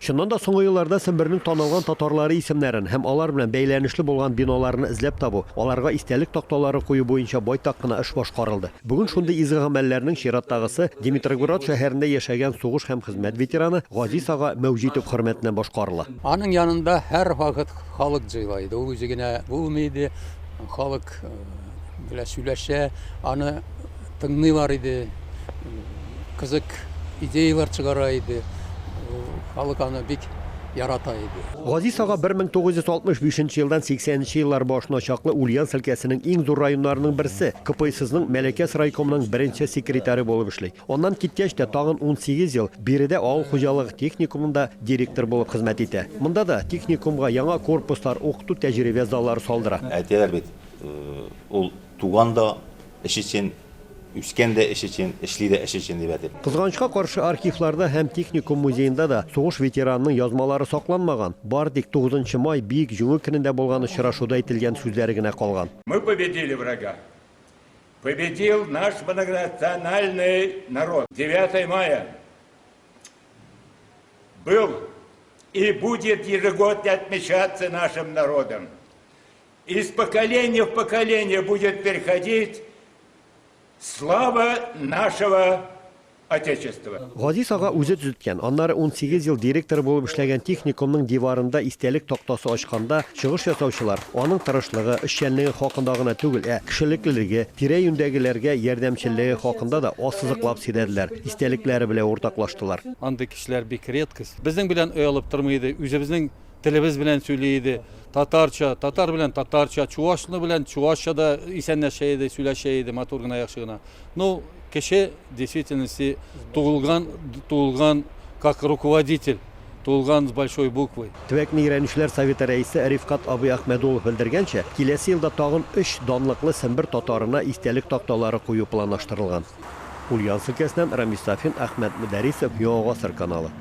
Чыннан да, соңгы елларда Сембернең танылган татарлары исемнәрен һәм алар белән бәйләнешле булган биналарны эзләп табу, аларга истәлек такталары кую буенча байтак кына эш башкарылды. Бүген шундый изге гамәлләрнең чираттагысы Димитроград шәһәрендә яшәгән сугыш һәм хезмәт ветераны Газиз ага Мәүҗитов хөрмәтенә башкарыла. Аның янында һәрвакыт халык җыела иде. Ул үзе генә булмый иде, халык белән сөйләшә, аны тыңлыйлар иде, кызык идеялар чыгара иде. Халык аны бик ярата иде. Газиз ага 1965 нче елдан 80 нче еллар башына чаклы Ульяновск өлкәсенең иң зур районнарының берсе, КПССның Мәләкәс райкомының беренче секретаре булып эшли. Аннан киткәч тә тагын 18 ел биредә авыл хуҗалыгы техникумында директор булып хезмәт итә. Монда да техникумга яңа корпуслар, укыту-тәҗрибә заллары салдыра. Әйтәләр бит, ул туган да эш өчен, үскән дә эш өчен, эшли дә эш өчен дип әйтеп. Кызганычка каршы, архивларда һәм техникум музеенда да сугыш ветеранының язмалары сакланмаган, бары тик тугызынчы май, Бөек Җиңү көнендә булган очрашуда әйтелгән сүзләре генә калган. Мы победили врага. Победил наш многонациональный народ. Девятое мая был и будет ежегодно отмечаться нашим народом. Из поколения в поколение будет переходить слава нашего Отечества. Газиз ага үзе төзеткән, аннары 18 ел директор булып эшләгән техникумның диварында истәлек тактасы ачканда чыгыш ясаучылар аның тырышлыгы, эшчәнлеге хакында гына түгел, ә кешелеклелеге, тирә-юньдәгеләргә ярдәмчеллеге хакында да ассызыклап сөйләделәр, истәлекләре белән уртаклаштылар. Андый кешеләр бик редкость. Безнең белән оялып тормый иде, үзебезнең Телебез белән сөйли иде. Татарча, татар белән татарча, чуашны белән чуашча да исәнләшә иде, сөйләшә иде, матур гына, яхшы гына. Ну, кеше действительности туылган, туылган как руководитель, туылган с большой буквы. Төбәкне өйрәнүчеләр советы рәисе Рифкать абый Әхмәдуллов белдергәнчә, киләсе елда тагын өч данлыклы Сембер татарына истәлек такталары кую планлаштырылган. Ульяновск өлкәсеннән Рамис Сафин, Әхмәт Мөдәрисов, Яңа Гасыр каналы.